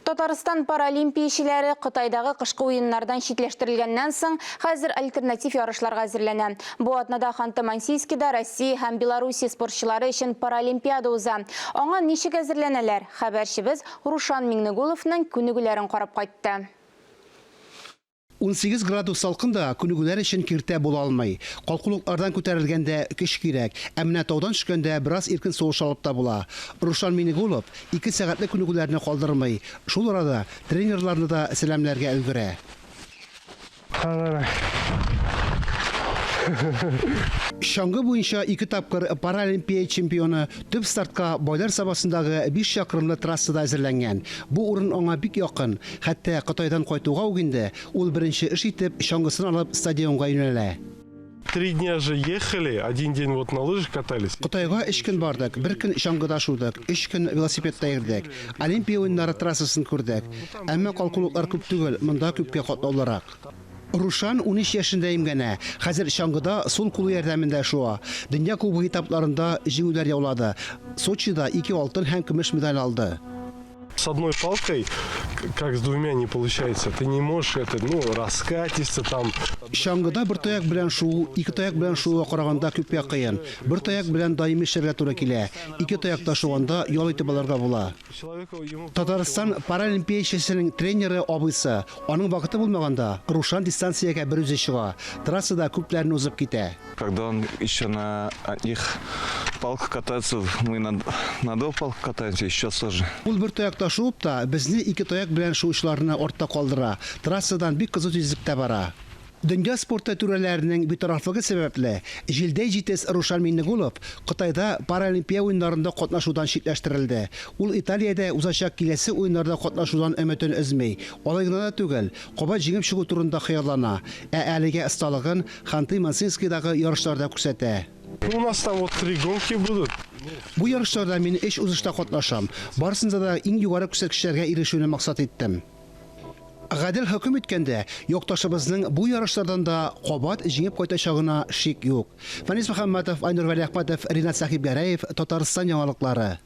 Татарстан паралимпиячеләре Кытайдагы кышкы уеннардан читләштерелгәннән соң, хәзер альтернатив ярышларга әзерләнә. Бу атнада Ханты-Мансийскида Россия һәм Белоруссия спортчылары өчен Паралимпиада уза. Аңа ничек әзерләнәләр? Хәбәрчебез Рушан Миңнегуловның күнегүләрен карап кайтты. 18 градус салкын да күнегүләр өчен киртә була алмый. Калкулыклардан күтәрелгәндә көч кирәк, ә менә таудан төшкәндә бераз иркен сулыш алып та була. Рушан Минегулов ике сәгатьлек күнегүләрне калдырмый, шул арада тренерларны да сәламләргә өлгерә. Чаңгы буенча ике тапкыр Паралимпия чемпионы төп стартка Байлар Сабасындагы биш чакрымлы трассада әзерләнгән. Бу урын аңа бик якын. Хәтта Кытайдан кайтуга ук инде ул беренче эш итеп чаңгысын алып стадионга юнәлә. Три дня же ехали, один день вот на лыжах катались. Кытайга өч көн бардык, бер көн чаңгыда шудык, өч көн велосипедта йөрдек. Олимпия уеннары трассасын күрдек. Әмма калкулыклар күп түгел, монда күпкә катлаулырак. Рушан 13 яшендә имгәнә. Хәзер чаңгыда сул кулы ярдәмендә шуа. Дөнья кубогы этапларында җиңүләр яулады. Сочида ике алтын һәм көмеш медаль алды. С одной палкой, как с двумя, не получается. Ты не можешь это, ну, раскатиться там. Чаңгыда бер таяк белән шуу, ике таяк белән шууга караганда күпкә кыен. Бер таяк белән даими эшләргә туры килә. Ике таякта шуганда ял итеп алырга була. Татарстан паралимпиячесенең тренеры абыйсы. Аның вакыты булмаганда, Рушан дистанциягә берүзе чыга. Трассада күпләрне узып китә. Когда он еще на одних палках катается, мы на, на двух палках катаемся, еще сложнее. Ул бер таякта шуып та, безне ике таяк белән шуучыларны артта калдыра. Трассадан бик кызу тизлектә бара. Дөнья спорты түрәләренең битарафлыгы сәбәпле, җилдәй җитез Рушан Миңнегулов Кытайда Паралимпия уеннарында катнашудан читләштерелде. Ул Италиядә узачак киләсе уеннарда катнашудан өметен өзми. Алай гына да түгел, кабат җиңеп чыгу турында хыяллана. Ә әлегә осталыгын Ханты-Мансийскийдагы ярышларда күрсәтә. Ну, у нас там вот три гонки будут. Бу ярышларда мин өч узышта катнашам. Барысында да иң югары күрсәткечләргә ирешүне максат иттем. Гадел хөкем иткәндә, якташыбызның бу ярышлардан да кабат җиңеп кайтачагына шик юк. Фәнис Мөхәммәтов, Айнур Вәлиәхмәтов, Ринат Сәхибгәрәев, Татарстан яңалыклары.